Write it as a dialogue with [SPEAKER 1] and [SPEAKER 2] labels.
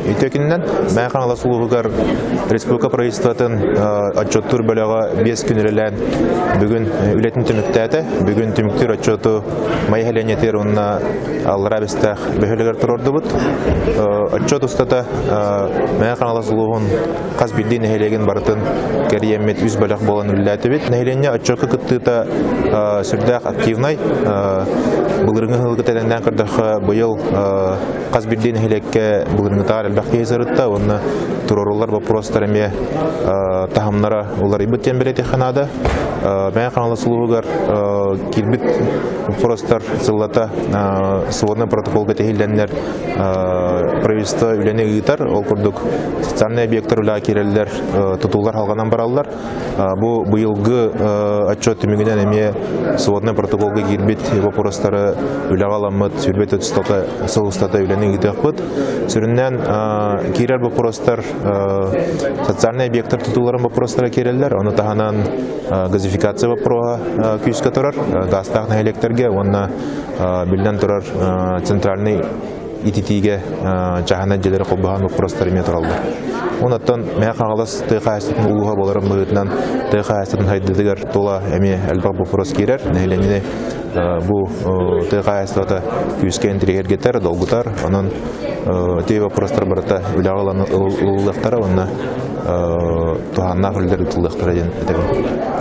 [SPEAKER 1] Үтүө күнүнэн Мэҥэ Хаҥалас улууһугар республика правительствотын отчуоттуур бөлөҕө 5 күн үлэлээн бүгүн үлэтин түмүктээтэ. Бүгүн түмүктүүр отчуоту Майа нэһилиэнньэтигэр уонна Аллараа Бэстээх бөһүөлэгэр туруордубут. Отчуот устата Мэҥэ Хаҥалас улууһун хас биирдии нэһилиэгин барытын кэрийэммит үс бөлөх буолан үлэлээтибит. Нэһилиэнньэ отчуокка кыттыыта сүрдээх активнай. Былырыҥҥы сылга тэлэннээн көрдөххө, быйыл хас биирдии нэһилиэккэ былырыҥҥытааҕар элбэх киһи сырытта уонна туруоруллар боппуруостар эмиэ таһымнара уларыйбыт диэн бэлиэтиэххэ наада. Мэҥэ Хаҥалас улууһугар киирбит боппуруостар сыллата сводный протоколга тиһиллэннэр правительство үлэни ыытар. Ол курдук социальнай объектар үлэҕэ киирэллэр, тутуулар халҕанан бараллар. Бу быйылгы отчет түмүгүнэн эмиэ сводный протоколга киирбит вопростары үлэҕэ аламмыт 24 сыл устата үлэни ыытыахпыт. Сүрүннээн киирэр вопростар социальный объектар тутууларын вопростара киирэллэр. Ону таһынан газификация вопроһа күүскэ турар гаастаах нэһилиэктэргэ уонна биллэн турар центральный ититиигэ чааһынай дьиэлэри холбоһон боппуруостар эмиэ тураллар. Онон Мэҥэ Хаҥалас тыа хаһаайыстыбатын улууһа буоларын быһыытынан тыа хаһаайыстыбатын сайдыытыгар тула эмиэ элбэх боппуруос киирэр. Нэһилиэнньэни бу тыа хаһаайыстыбата күүскэ интириэһиргэтэр, долгутар. Онон тыа боппуруостар барыта үлэҕэ ылыллыахтара уонна туһааннаах үлэлэр ыытыллыахтара диэн этэбин.